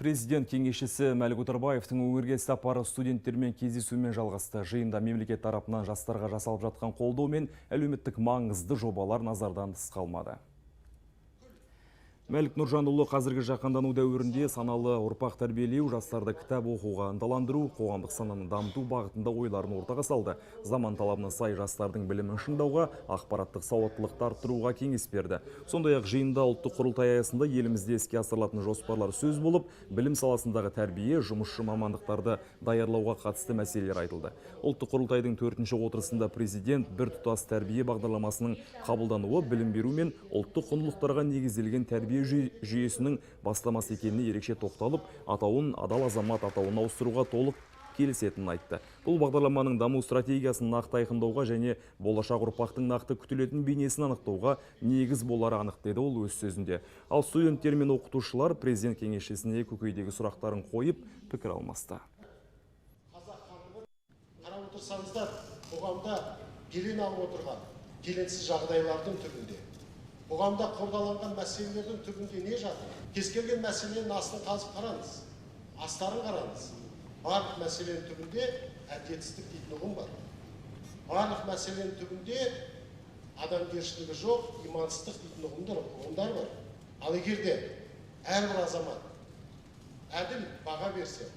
Президент кеңесшісі Мәлік Отарбаевтың өңірге сапары студенттермен кездесумен жалғасты. Жиында мемлекет тарапынан жастарға жасалып жатқан қолдау мен әлеуметтік маңызды жобалар назардан тыс қалмады. Мәлік Нұржанұлы қазіргі жаһандану дәуірінде саналы ұрпақ тәрбиелеу, жастарды кітап оқуға ынталандыру, қоғамдық сананы дамыту бағытында ойларын ортаға салды. Заман талабына сай жастардың білімін шыңдауға, ақпараттық сауаттылықты арттыруға кеңес берді. Сондай-ақ жиында Ұлттық құрылтай аясында елімізде іске асырылатын жоспарлар сөз болып, білім саласындағы тәрбие, жұмысшы мамандықтарды даярлауға қатысты мәселелер айтылды. Ұлттық құрылтайдың төртінші отырысында президент біртұтас тәрбие бағдарламасының қабылдануы білім беру мен ұлттық құндылықтарға негізделген тәрбие жүйесінің бастамасы екеніне ерекше тоқталып, атауын «Адал азамат» атауына ауыстыруға толық келісетінін айтты. Бұл бағдарламаның даму стратегиясын нақты айқындауға және болашақ ұрпақтың нақты күтілетін бейнесін анықтауға негіз болары анық, деді ол өз сөзінде. Ал студенттер мен оқытушылар президент кеңесшісіне көкейдегі сұрақтарын қойып, пікір алмасты. Қарап отырсаңыздар, қоғамда белең алып отырған келеңсіз жағдайлардың түбінде, қоғамда қордаланған мәселелердің түбінде не жатыр? Кез келген мәселенің астын қазып қараңыз, астарын қараңыз. Барлық мәселенің түбінде әділетсіздік дейтін ұғым бар. Барлық мәселенің түбінде адамгершілігі жоқ, имансыздық дейтін ұғымдар бар. Ал егер де әрбір азамат әділ баға берсе,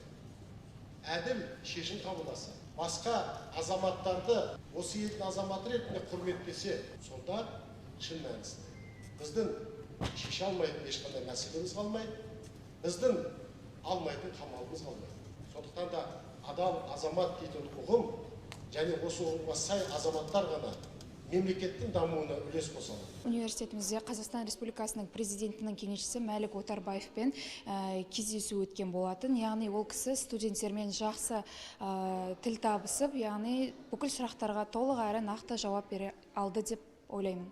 әділ шешім қабылдаса, басқа азаматтарды осы елдің азаматы ретінде құрметтесе, сонда шын мәнісінде біздің шеше алмайтын ешқандай мәселеміз қалмайды, біздің алмайтын қамалымыз қалмайды. Сондықтан да адал азамат дейтін ұғым және осы ұғымға сай азаматтар ғана мемлекеттің дамуына үлес қоса алады. Университетімізде Қазақстан Республикасының президентінің кеңесшісі Мәлік Отарбаевпен кездесу өткен болатын. Яғни ол кісі студенттермен жақсы тіл табысып, яғни бүкіл сұрақтарға толық әрі нақты жауап бере алды деп ойлаймын.